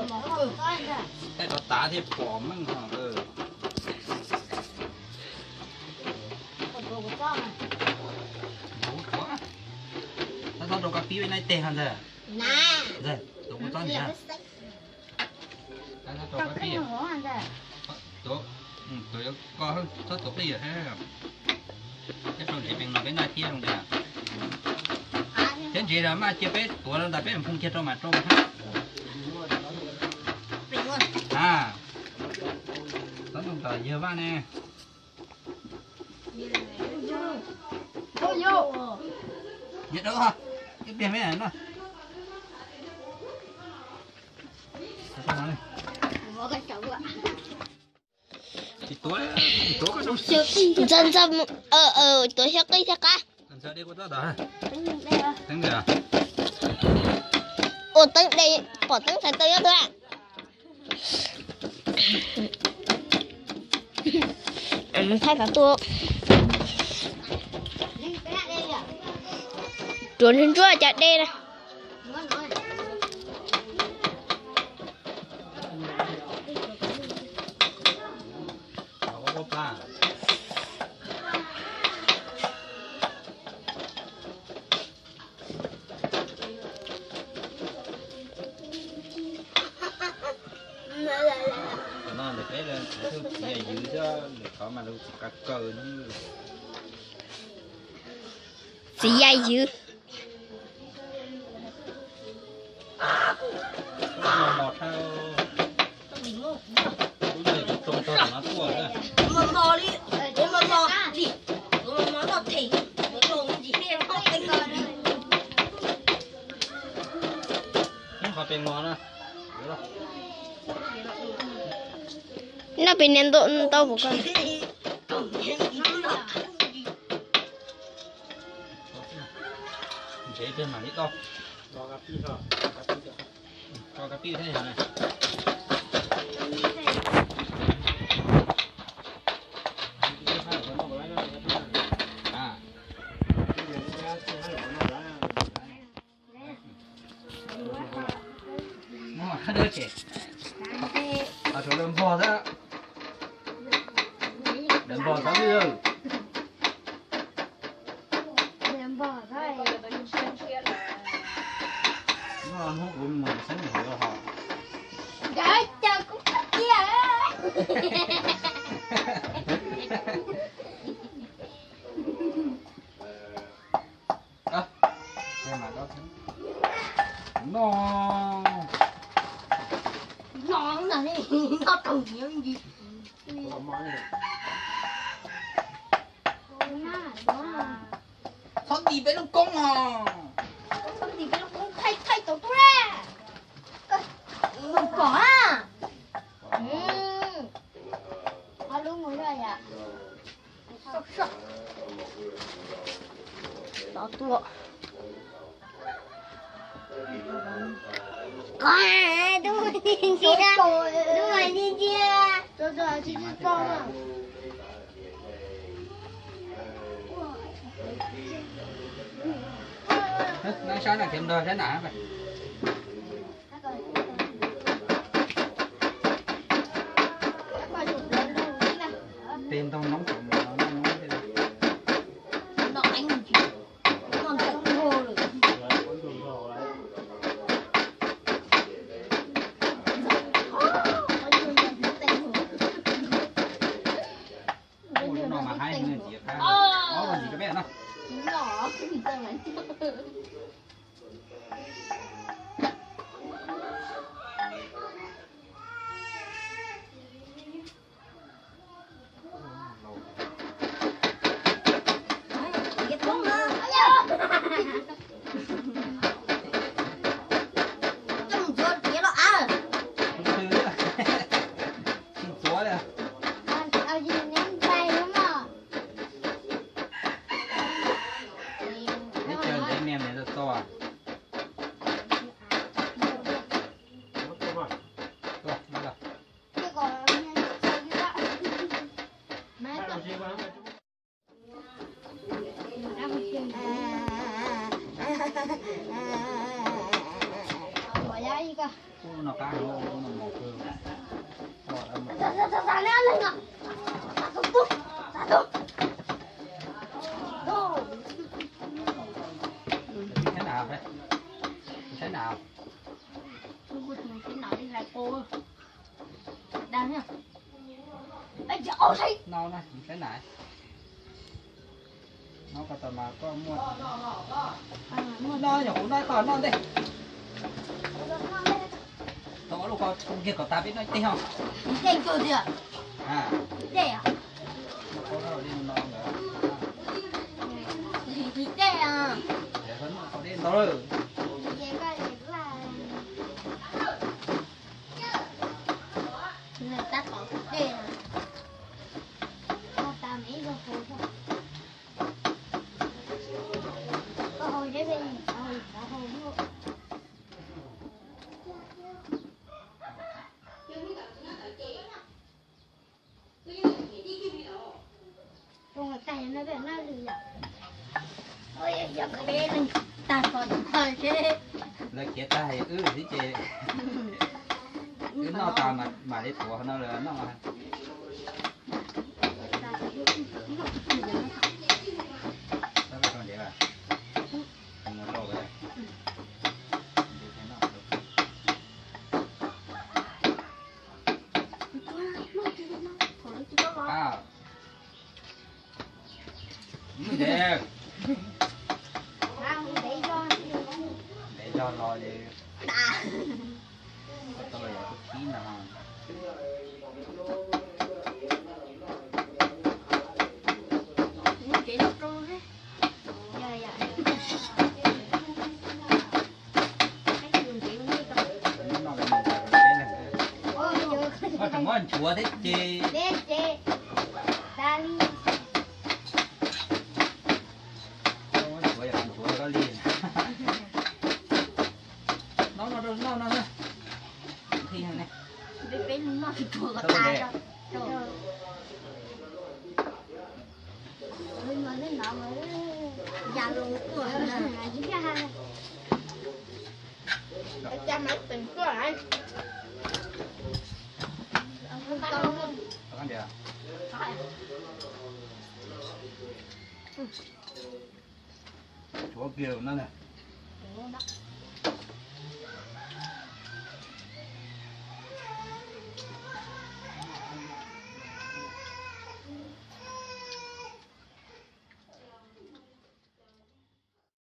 Tej rov tav thiaj pom meej ho. Tab txhob rau koj pib ua ib teg ho ntag. Ntag, tuav kua txob ntag. Tab txhob rau koj pib. Tuav, tuav yuav koj txhob tuav qij thiab. Peb rau ntsev pees no peb noj thiab zoo li. Thiab ntsev los maj cia peb tuav rau ntawd peb phooj kiag rau mas rau. A, txhob ntoo tom yawg vaj ne. Nyob dawb, ib pliag me no. Ntxawg, ntxawg, tuav xyab qij thiab qab. Ua teeb de, pom teeb ntxhais taw nyob twg. Thaij xov tuaj. Tuav ntsuab ntsuab cov de na. Tam no ntawm peb lawv txiv yam ywv xwb, lwm qhov mas lawv tsis kav kaw ne. Txiv yam ywv. Noj pem niam ntau puas koj? Ntsev pem mam li tau. Tso kab pib thiab yog. Muab qhab dawb ces, qhov tsuav lawv npog xwb, lawv npog xwb. Hnub kuv mus xeeb nyuam qhuav ho. No, no, no, thaum ntsis. Txhob ntim peb lub koob ho. Txhob ntim peb lub koob, thaij thaij tau tuaj. Kom a. Ob lub mus zoj yom. Tov tuaj. Koj, tub ntsia, tub ntsia. Nab sab na, khiav nrog sab na. Tej ntoo noob, ntoo noob. Ua no mas haib, ntxiv qab, ob ntxiv rau peb no. Noj qab heev, ub no mos kawg. Saib nas, saib nas. No na, saib nas. No ko tas mas koj muaj. No nyuam qhuav no, koj noj ntej. Tau ob lub ko kiag kom tas peb noj ib teg os. Tej cuag tiag. Tej os. Tej os. Tab tom tej os. Koj tas me ib zaug hau. Koj hau seb peb, koj hau, koj hau. Tag no peb noj lwm yom. Tag ko tag seb. Lawv khiav tag wb xwb ces wb noj tas mam li tuav no lawm noj. Ntev zog los es tau los yog tus khib no. Muab nchuav thiab ces. Muab nchuav yog nchuav koj li. No no rau noj no na. Peb peb noj tsis tuag ko tas. Chuav kiag no na.